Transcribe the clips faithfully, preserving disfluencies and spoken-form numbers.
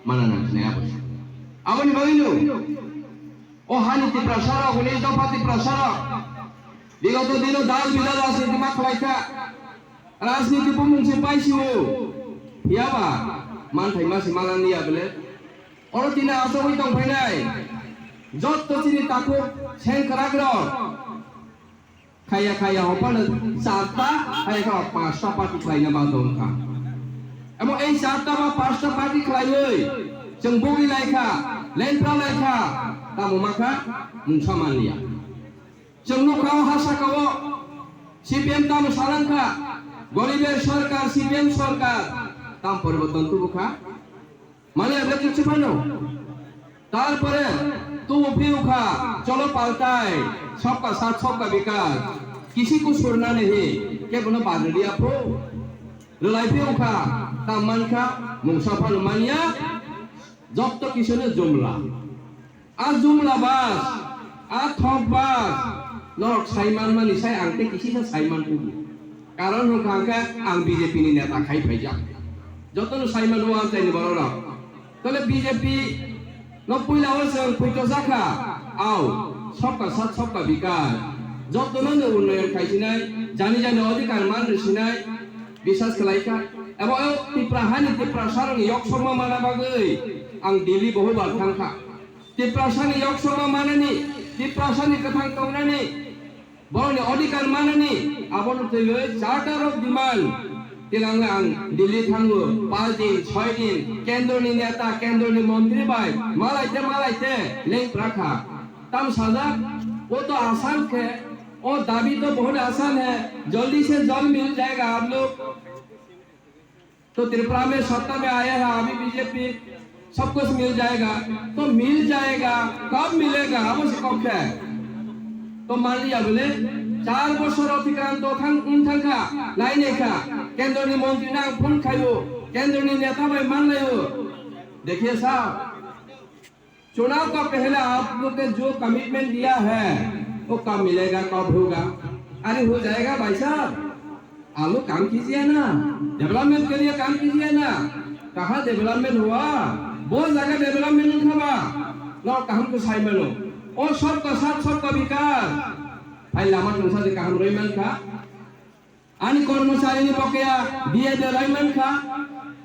Mana nang sinai abo. Aboni bagwino o hani Tiprasa rok, hwnwi dopha Tiprasa rok bigoto dino dal bidal rajniti ma khlai kha, rajniti bumung se paisio, phiyaba manthai ma se manang liya bele. Oro tini asogwi tongphainai jotto chini takhuk sengkwrak rok khaya khaya hophano charta, khaya kha pasta party khlaina bagwi wngkha. Amo ei charta ba pasta party khlaiwi chwng bugwi lai kha, lengra lai kha, tamo ma kha mungsa manliya. Chwng nukha o ha saka o C P M tamo salang kha, goriber sorkar, C P M sorkar, tam poriborton tubu kha. Mane abla kichu phano. Tarpore tubu phiu kha, cholo paltai, sabka saath sabka vikas. Kisi ko churna nahi, kebono badri apho. Rwlai phiu kha, tam man kha, mungsa phano manya, jotto kisu no jumla. A jumla bas, a thok bas, norok sai manmani sai ang tei kisisa sai man kubu. Karon hwnkha hwnkhe ang B J P ni neta khai phaijak. Jotono sai mano o amchaini borok rok. Tole B J P no puila o chwng phuito jakha, au, sabka saath sabka vikas. Jotono no unnoyon khaisinai, jani jani odhikar man rwsinai, biswas khlaikha. Abo o Tipra hani Tiprasa rokni yoksokma mana bagwi ang Delhi bohubar thangkha. Tiprasani yoksokma manani, Tiprasani kwthang tongnani, borokni odhikar manani, abono twiwi Charter of Demand twilangwi ang Delhi thango, panch din, choi din, kendroni neta, kendroni montri bai malaite malaite lengpra kha. Tam sajak, wo to asan khe, o dabi to bahut asan hai, jaldi se jal mil jayega aap log. तो त्रिपुरा में सत्ता में आया है अभी बीजेपी, सब कुछ मिल जाएगा। तो मिल जाएगा, कब मिलेगा? अब उसे कब क्या है? तो मान लिया बोले, चार बछर अतिक्रांत तो थंग उन थंग का लाइन है क्या? केंद्र ने मंत्री ना फोन खायो, केंद्र ने नेता भाई मान लायो। देखिए साहब, चुनाव का पहले आप लोग के जो कमिटमेंट दिया है, वो कब मिलेगा, कब होगा? अरे, हो जाएगा भाई साहब, आप लोग काम कीजिए ना, डेवलपमेंट के लिए काम कीजिए ना। कहाँ डेवलपमेंट हुआ? बहुत जगह डेवलपमेंट नहीं था। ना काम को साइड में लो। और सबका साथ, सबका विकास। भाई लामा तुम साथ काम रही मन था। Ani kormocharini bokeya diye de lai mankha,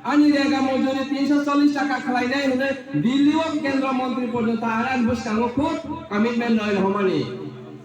ani rega mojuri tinso chollish taka khlainai hwnwi Delhi o kendra montri porjonto ar ani bwskango khub commitment roi rwmani.